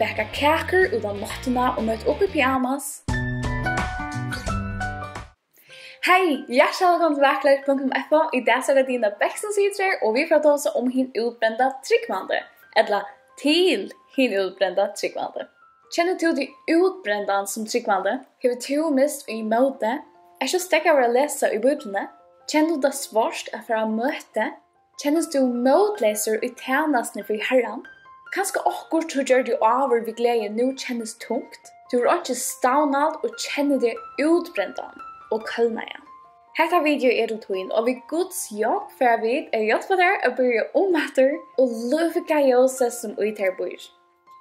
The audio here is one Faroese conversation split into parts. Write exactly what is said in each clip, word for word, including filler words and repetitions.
Baka kakur út á náttina og møta upp í pyjamas. Hey, hjartaliga vælkomin til Vakurleiki punktum f o. Í dag so er tað Dina Bech sum situr her, og vit fara at tosa um hin útbrenda trúgvandi, ella til hin útbrenda trúgvandi. Kennir tú teg útbrendan sum trúgvandi? Hevur tú mist ímótið? Ert tú steðgaður at lesa í Bíbliuni? Kennir tú tað svárt at fara á møti? Kennist tú mótleysur í tænastuni fyri Harran? Kanska okkurt, tú gjørdi áður við gleði, nú kennist tungt. Tú hevur einki stavnald og kennir teg útbrendan og kólnaðan. Hetta video er til tín, og við Guds hjálp fara vit at hjálpa tær at byrja umaftur og lívga ljósið, sum í tær býr.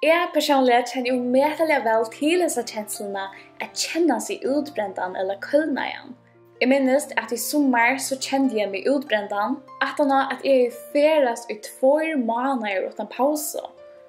Eg persónliga kenni ómetaliga væl til hesa kensluna at kenna seg útbrendan ella kólnaðan. Eg minnist, at í summar so kendi eg meg útbrendan, aftan á at eg hevði ferðast í tveir mánaðir uttan pausu.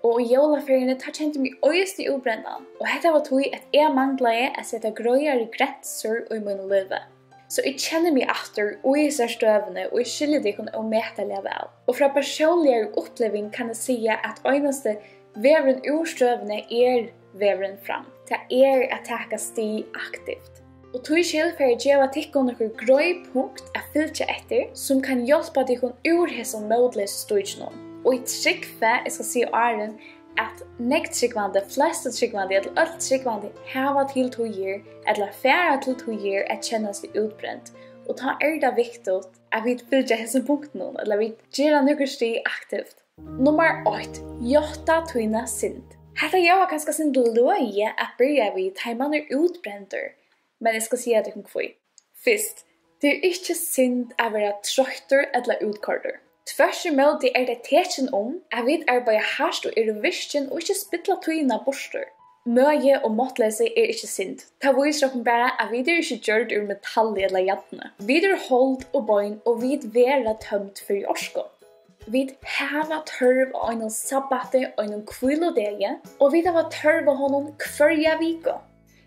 Og í jólaferiuni, tá kendi eg meg eisini útbrendan. Og hetta var tí, at eg manglaði at seta greiðari grensur í mínum lívi. So eg kenni meg aftur í hesari støðuni, og eg skilji tykkum ómetaliga væl. Og frá persónligari uppliving kann eg siga, at einasti vegurin úr støðuni er vegurin fram. Tað er at taka stig aktivt. Og tískil fari eg at geva tykkum nøkur greið punkt at fylgja eftir, sum kann hjálpa tykkum úr hesum mótleysu stíkinum. Og eg trúgvi, eg skal siga áðrenn, at nógv trúgvandi, flestu trúgvandi, ella øll trúgvandi, hava til tíðir, ella fara til tíðir at kenna seg útbrend. Og tá er tað viktigt, at vit fylgja hesum punktunum, ella vit gera nøkur stig aktivt. Nummar eitt, játta tína synd. Hetta ljóðar kanska eitt sindur løgið at byrja við, tá ið mann er útbrendur, men eg skal siga tykkum hví. Fyrst, tað er ikki synd at vera troyttur ella útkoyrdur. Tvørturímóti er tað tekin um, at vit arbeiða hart og eru virkin og ikki spilla tíðina burtur. Møði og máttloysi er ikki synd. Tað vísir okkum bara, at vit eru ikki gjørd úr metalli ella jarni. Vit eru hold og bein, og vit verða tømd fyri orku. Vit hava tørv á einum sabbati, einum hvíludegi, og vit hava tørv á honum hvørja viku.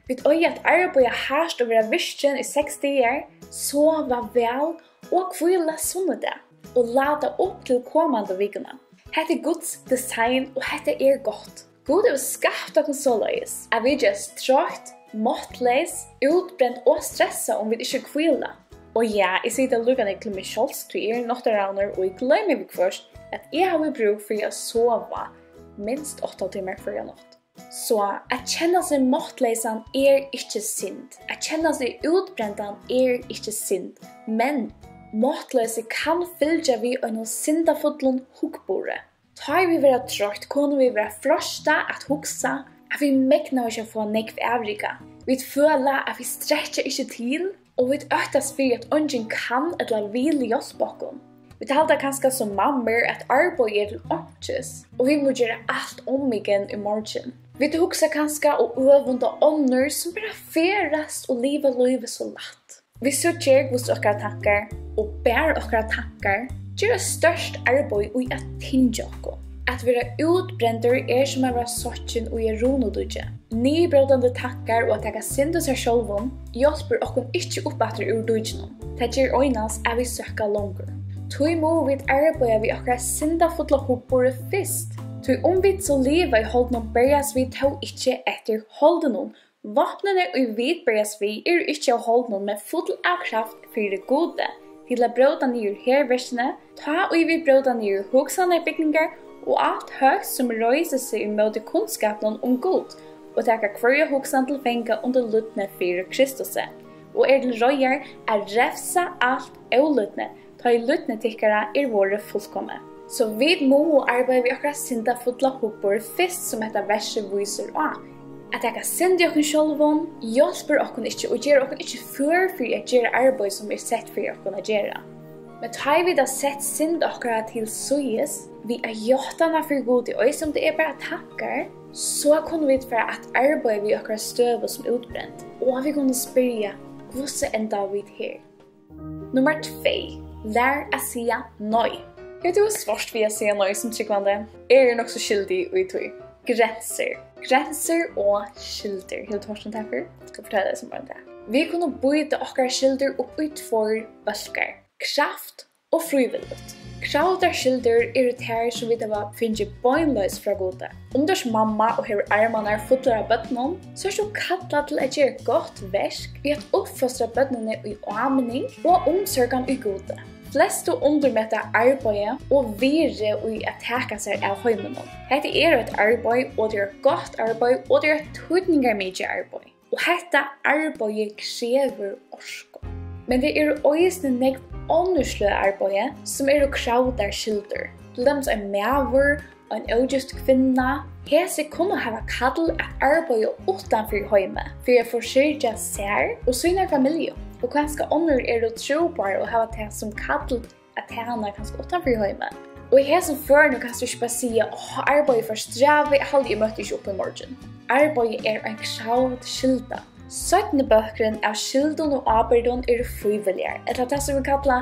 Vit eiga at arbeiða hart og vera virkin í seks dagar, sova væl og hvíla sunnudag, og lata upp til komandi vikuna. Hetta er Guds design, og hetta er gott. Gud hevur skapt okkum soleiðis, at vit gerast troytt, máttleys, útbrend og stressað, um vit ikki hvíla. Og ja, eg sigi tað líka nógv til meg sjálvs, tí eg eri náttarravnur, og eg gloymi viðhvørt, at eg havi brúk fyri at sova minst átta tímar hvørja nátt. So at kenna seg máttleysan er ikki synd. At kenna seg útbrendan er ikki synd. Men máttloysi kann fylgja við einum syndafullum hugburði. Tá ið vit verða troytt, kunnu vit verða freistað at hugsa, at vit megnaðu ikki at fáa nógv avrikað. Vit føla, at vit strekkja ikki til, og vit óttast fyri, at eingin kann ella vil hjálpa okkum. Vit halda kanska sum mammur, at arbeiði er til einkis, og vit mugu gera alt um again í morgin. Vit hugsa kanska og øvunda onnur, sum bara ferðast og liva lívið so lætt. Vit síggja, hvussu okkara tankar, og bara okkara tankar, gera stórt arbeiði í at tyngja okkum. At vera útbrendur er sum at vera sokkin í eitt runudíki. Niðurbrótandi tankar og at taka synd í sær sjálvum hjálpir okkum ikki upp aftur úr díkinum. Tað ger einans, at vit søkka longur. Tí mugu vit arbeiða við okkara syndafulla hugburði fyrst. Tí um vit so liva í holdinum, berjast vit tó ikki eftir holdinum. Vápnini, ið vit berjast við, eru ikki av holdinum, men full av kraft fyri Gudi, til at bróta niður herverkini, tá ið vit bróta niður hugsanarbygningar og alt høgt, sum reisir seg ímóti kunnskapinum um Gud, og taka hvørja hugsan til fanga undir lydni fyri Kristusi, og eru til reiðar at revsa alt ólydni, tá ið lydni tykkara er vorðið fullkomið. So vit mugu arbeiða við okkara syndafulla hugburð fyrst, sum hetta versið vísir á. At taka synd í okkum sjálvum hjálpir okkum ikki og ger okkum ikki før fyri at gera arbeiðið, sum er sett fyri okkum at gera. Men tá ið vit hava sett synd okkara til síðis, við at játta hana fyri Gudi, eisini um tað er bara tankar, so kunnu vit fara at arbeiða við okkara støðu sum útbrend, og vit kunnu spyrja: Hvussu endaðu vit her? Nummar tvey, lær at siga nei. Hevur tú svárt við at siga nei sum trúgvandi? Eg eri nokk so skyldig í tí. Grensur. Grensur og skyldur. Hevur tú hoyrt um tað fyrr? Eg skal fortelja tær sum var um tað. Vit kunnu býta okkara skyldur upp í tveir bólkar. Kraft og frívilligt. Kravdar skyldur eru tær, sum vit hava fingið beinleiðis frá Gudi. Um tú ert mamma og hevur armarnar fullar av børnum, so ert tú kallað til at gera gott verk við at uppfostra børnini í áminning og umsorgan í Gudi. Flestu undirmeta arbeiði og virði í at taka sær av heiminum. Hetta er eitt arbeiði, og tað er eitt gott arbeiði, og tað er eitt týdningarmikið arbeiði. Og hetta arbeiði krevur orku. Men tað eru eisini nógv onnur sløg arbeiði, sum eru kravdar skyldur. Til dømis ein maður, ein ógift kvinna. Hesi kunnu hava kall at arbeiða uttan fyri heimið, fyri at forsyrgja sær og sína familju. Og kanska onnur eru trúboðar og hava tað sum kall at tæna kanska uttan fyri heimið. Og í hesum førinum kanst tú ikki bara siga: "Áh, arbeiðið er for strævið, eg haldi, eg møtti ikki upp í morgin." Arbeiðið er ein kravd skylda. Seinni bólkurin av skyldum og ábyrgdum eru frívilligar, ella tað, sum vit kalla,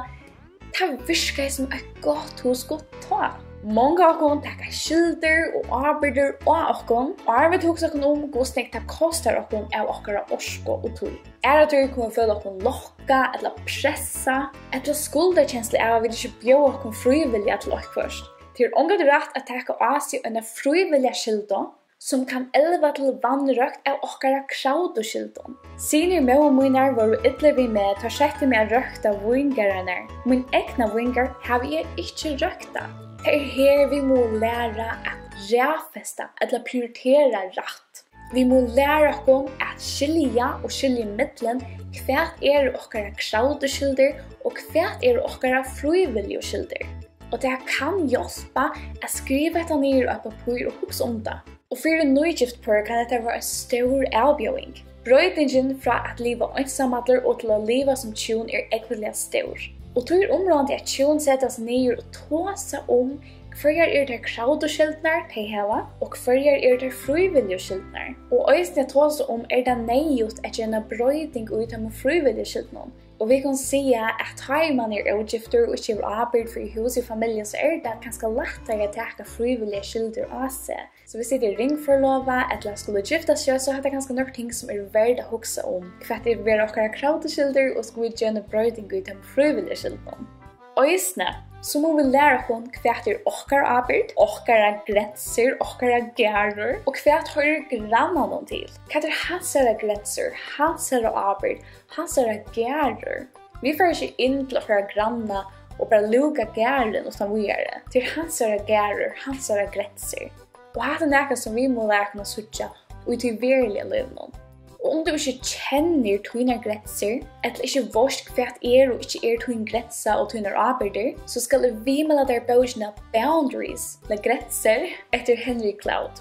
tað virkaði sum eitt gott hugskot tá. Mong av okkum taka skyldur og ábyrgdir á okkum, áðrenn vit hugsa okkum um, hvussu nógv tað kostar okkum av okkara orku og tíð. Aðrar tíðir kunnu vit føla okkum lokkað ella pressað, ella skuldakenslu av, at vit ikki bjóða okkum frívilliga til eitthvørt. Tað er ongantíð rætt at taka á seg eina frívilliga skyldu, sum kann elva til vanrøkt av okkara kravdu skyldum. Synir móður mínar vóru illir við meg, tá settu meg at røkta víngarðarnar. Mín egna víngarð havi eg ikki røktað. Tað er her, vit mugu læra at raðfesta ella prioritera rætt. Vit mugu læra okkum at skilja og skilja ímillum, hvat eru okkara kravdu skyldur og hvat eru okkara frívilligu skyldur. Og tað kann hjálpa at skriva hetta niður á pappír og hugsa um tað. Og fyri nýgift pør kann hetta vera ein stór avbjóðing. Broytingin frá at liva einsamallur og til at liva sum hjún er ógvuliga stór. Og tí er umráðandi at hjún seta seg niður og tosa um, hvørjar eru tær kravdu skyldurnar, tey hava, og hvørjar eru tær frívilligu skyldurnar. Og eisini at tosa um, er tað neyðugt at gera eina broyting í teimum frívilligu skyldunum. Og vit kunnu siga, at tá ið mann er ógiftur og ikki hevur ábyrgd fyri hús og familju, so er tað kanska lættari at taka frívilligar skyldur á seg. So viss tit eru ringforlovað ella skulu giftast skjótt, so er hetta kanska nøkur ting, sum eru verd at hugsa um. Hvat er, verða okkara kravdu skyldur, og skulu vit gera eina broyting í teimum frívilligu skyldunum? Eisini, so mugu vit læra okkum, hvat er okkara ábyrgd, okkara grensur, okkara garður, og hvat hoyrir grannanum til? Hvat er hansara grensur, hansara ábyrgd, hansara garður? Vit fara ikki inn til okkara granna og bara lúka garðin uttan víðari. Tað er hansara garður, hansara grensur. Og hatta er nakað, sum vit mugu læra okkum at síggja í tí veruliga lívinum. Og um tú ikki kennir tínar grensur, ella ikki veitst, hvat er og ikki er tín grensa og tínar ábyrgdir, so skal eg viðmæla tær bókina Boundaries, ella Grensur, eftir Henry Cloud.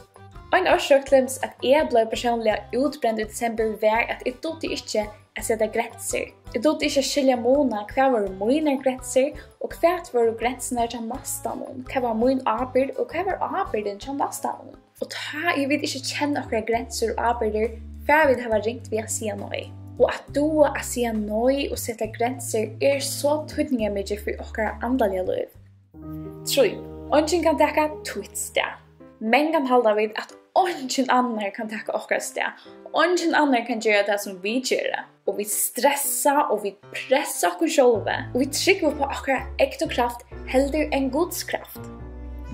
Ein orsøk til dømis, at eg bleiv persónliga útbrend í desembur, var, at eg dugdi ikki at seta grensur. Eg dugdi ikki at skilja mun á, hvat vóru mínar grensur, og hvat vóru grensurnar hjá næstanum, hvat var mín ábyrgd, og hvat var ábyrgdin hjá næstanum. Og tá ið vit ikki kenna okkara grensur og ábyrgdir, fara vit hava ringt við at siga nei. Og at duga at siga nei og seta grensur er so týdningarmikið fyri okkara andaliga lív. Trý. Eingin kann taka títt stað. Mangan halda vit, at eingin annar kann taka okkara stað. Eingin annar kann gera tað, sum vit gera. Og vit stressa, og vit pressa okkum sjálvi. Og vit trúgva upp á okkara egnu kraft heldur enn Guds kraft.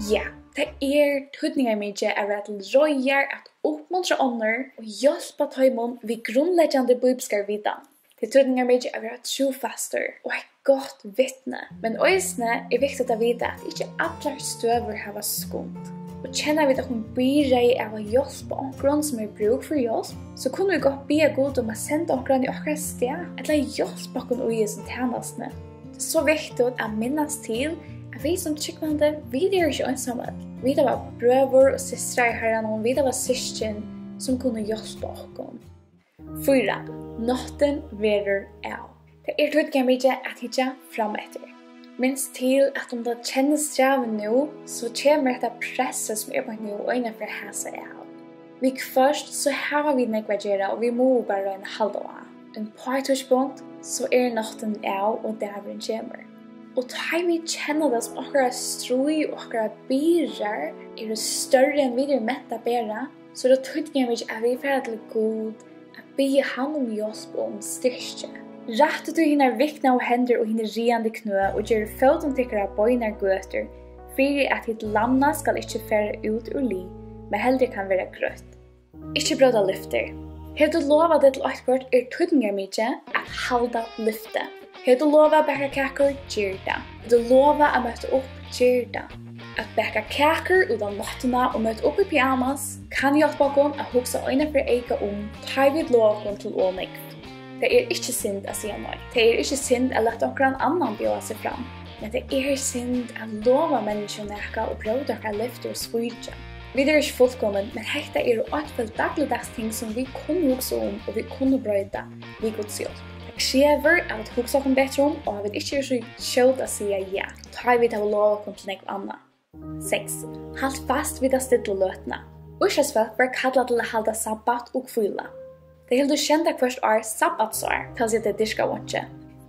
Ja, tað er týdningarmikið at vera til reiðar at uppmuntra onnur og hjálpa teimum við grundleggjandi bíbliskari vitan. Tað er týdningarmikið at vera trúfastur og eitt gott vitni, men eisini er viktigt at vita, at ikki allar støður hava skund. Og kenna vit okkum byrðaði av at hjálpa onkrum, sum hevur brúk fyri hjálp, so kunnu vit gott biðja Gud um at senda onkran í okkara stað, ella hjálpa okkum í hesum tænastuni. Tað er so viktigt at minnast til, at vit sum trúgvandi, vit eru ikki einsamøll. Vit hava brøður og systrar í Harranum, vit hava systkin, sum kunnu hjálpa okkum. Fýra. Náttin verður av. Tað er týdningarmikið at hyggja frameftir. Minst til, at um tað kennist strævið nú, so kemur hetta pressið, sum er beint nú, einaferð at hasa av. Viðhvørt so hava vit nógv at gera, og vit mugu bara royna at halda á. Men á eitt tíðspunkt, so er náttin av, og dagurin kemur. Og tá ið vit kenna tað, sum okkara stríð og okkara byrðar eru størri, enn vit eru ment at bera, so er tað týdningarmikið, at vit fara til Gud at biðja hann um hjálp og um styrki. Rættið tí hinar viknaðu hendur og hini ræðandi knø og gerið fótum tykkara beinar gøtur, fyri at hitt lamna skal ikki fara út úr lið, men heldur kann vera grøtt. Ikki bróta lyftir. Hevur tú lovað teg til eitthvørt, er týdningarmikið at halda lyfti. Hevur tú lovað at baka kakur, ger tað. Hevur tú lovað at møta upp, ger tað. At baka kakur út á náttina og møta upp í pyjamas kann hjálpa okkum at hugsa eina ferð eyka um, tá ið vit lova okkum til ov nógv. Tað er ikki synd at siga nei. Tað er ikki synd at lata onkran annan bjóða seg fram. Men tað er synd at lova menniskjum nakað og bróta okkara lyftir og svíkja. Vit eru ikki fullkomin, men hetta eru einføld dagligdags ting, sum vit kunnu hugsa um og vit kunnu broyta við Guds hjálp. Tað krevur, at vit hugsa okkum betur um, og at vit ikki eru so skjót at siga ja, tá ið vit hava lovað okkum til nógv annað. Seks. Halt fast við ta stillu løtuna. Ísraelsfólk var kallað til at halda sabbat og hvíla. Tey hildu sjeynda hvørt ár sabbatsár, tað vil siga, tey dyrkaðu einki.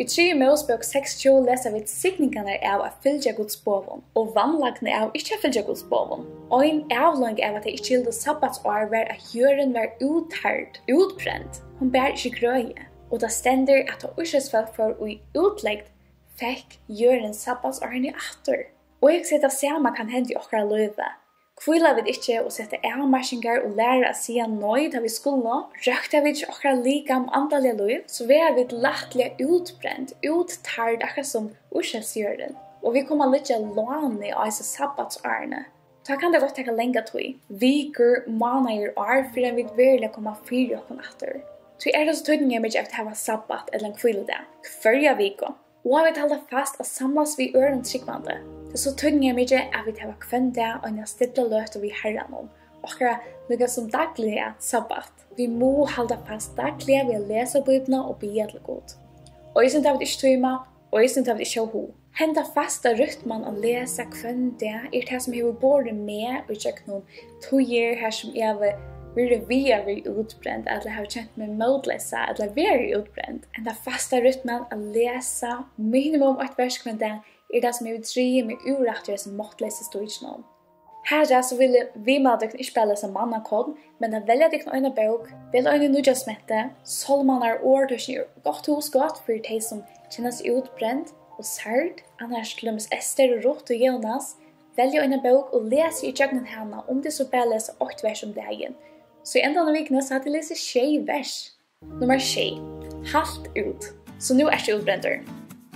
Í triðju Mósebók seks tjúgu lesa vit signingarnar av at fylgja Guds boðum og vanlagdina av ikki at fylgja Guds boðum. Ein avleiðing av at tey ikki hildu sabbatsár var, at jørðin var úthærd, útbrend. Hon bar ikki grøði. Og tað stendur, at tá Ísraelsfólk fóru í útlegd, fekk jørðin sabbatsárini aftur. Og eg hugsi, tað sama kann henda í okkara lívi. Hvíla vit ikki og seta avmarkingar og læra at siga nei, tá vit skulu, røkta vit ikki okkara likam og andaliga lív, so verða vit lættliga útbrend, úttærd, akkurát sum Ísraelsjørðin. Og vit koma at liggja láni á hesi sabbatsárini. Tá kann tað gott taka langa tíð, vikur, mánaðir, ár, fyrr enn vit veruliga koma fyri okkum aftur. Tí er tað so týdningarmikið at hava sabbat ella ein hvíludag hvørja viku. Og at vit halda fast at samlast við øðrum trúgvandi. Tað er so týdningarmikið, at vit hava hvønn dag eina stilla løtu við Harranum, okkara líka sum dagliga sabbat. Vit mugu halda fast dagliga við at lesa Bíbliuna og biðja til Gud. Eisini tá vit ikki tíma, eisini tá vit ikki hava hug. Henda fasta rytman at lesa hvønn dag er tað, sum hevur borið meg í gjøgnum tíðir, har sum eg havi verið við at verið útbrend, ella havi kent meg mótleysa, ella verið útbrend. Henda fasta rytman at lesa minimum eitt vers hvønn dag er tað, sum hevur drigið meg úr aftur hesum máttloysa stíkinum. Harafturat so vil eg viðmæla tykkum ikki bara at lesa mannakorn, men at velja tykkum eina bók, vel eina í Nýggjársmenti, sálmarnar og orðtøkini eru gott hugskot fyri tey, sum kenna seg útbrend og særd, annars til dømis Ester og Ruth og Jónas. Velja eina bók og lesa ígjøgnum hana, um tit so bara lesa eitt vers um dagin. So í endan av vikuni, so hava tit lisið sjey vers. Nummar sjey. Halt út. So nú ert tú útbrendur.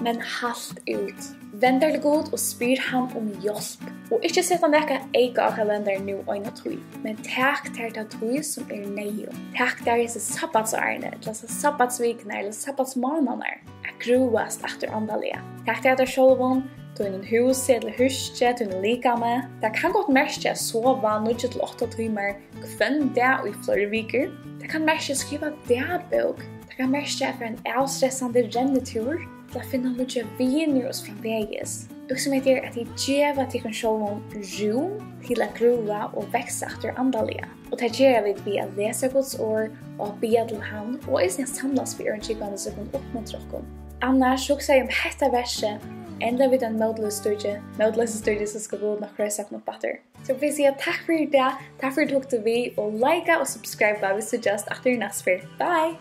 Men halt út. Vend tær til Gud og spyr hann um hjálp. Og ikki seta nakað eyka á kalendaran nú eina tíð, men tak tær ta tíð, sum er neyðug. Tak tær hesi sabbatsárini, ella hesar sabbatsvikurnar, ella sabbatsmánaðirnar, at grúast aftur andaliga. Tak tær tær sjálvum, tínum húsi ella húski, tínum likami. Tað kann gott merkja at sova níggju til átta tímar hvønn dag í fleiri vikur. Tað kann merkja at skriva dagbók. Tað kann merkja at fara ein avstressandi rennitúr, til at finna nýggjar vinir og so framvegis. Hugsa um hetta er, at tit geva tykkum sjálvum rúm til at grúa og vaksa aftur andaliga. Og tað gera vit við at lesa Guds orð og at biðja til hann, og eisini at samlast við øðrum trúgvandi, sum kunnu uppmuntra okkum. Annars hugsaði eg um hetta versið, enda við ein mótloysistíki, mótloysistíki, so skal Gud nokk reisa okkum upp aftur. So vil eg siga takk fyri í dag, takk fyri at tú hugdi við, og likea og subscribea, vit síggjast aftur í næstu ferð. Bye!